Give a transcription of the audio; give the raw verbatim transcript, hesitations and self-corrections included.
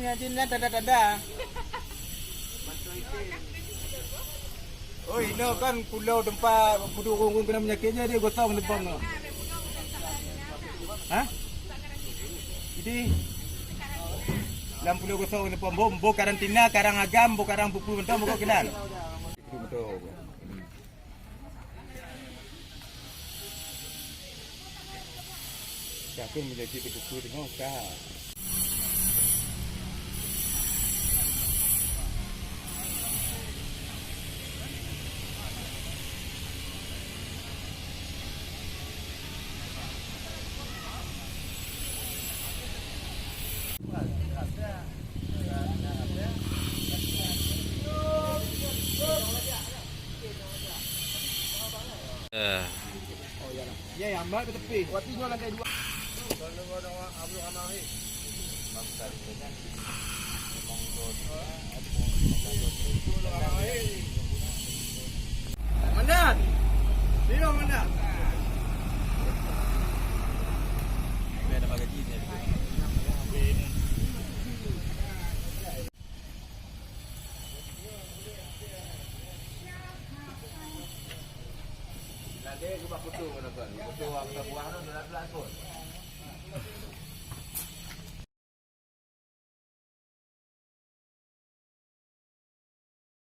Jin lah tanda-tanda. Oh, ino kan pulau tempat kudu urang-urang kena panyakik je, dia gosong tempat tu. Hah? Jadi, dalam pulau gosong tempat, bo, bo karantina, karang agam, bo karang pupu, mentong, bo kau kenal. Itu mentong. Siapa yang menjadi ketua dengan Ustaz? Eh. Ya, ya, Mbak, ke tepi. Waktu itu lantai dua. Mandan. Sino, Mandan. Lagi aku buat foto, kau nonton. Foto aku tak buah tu, dah lah pun.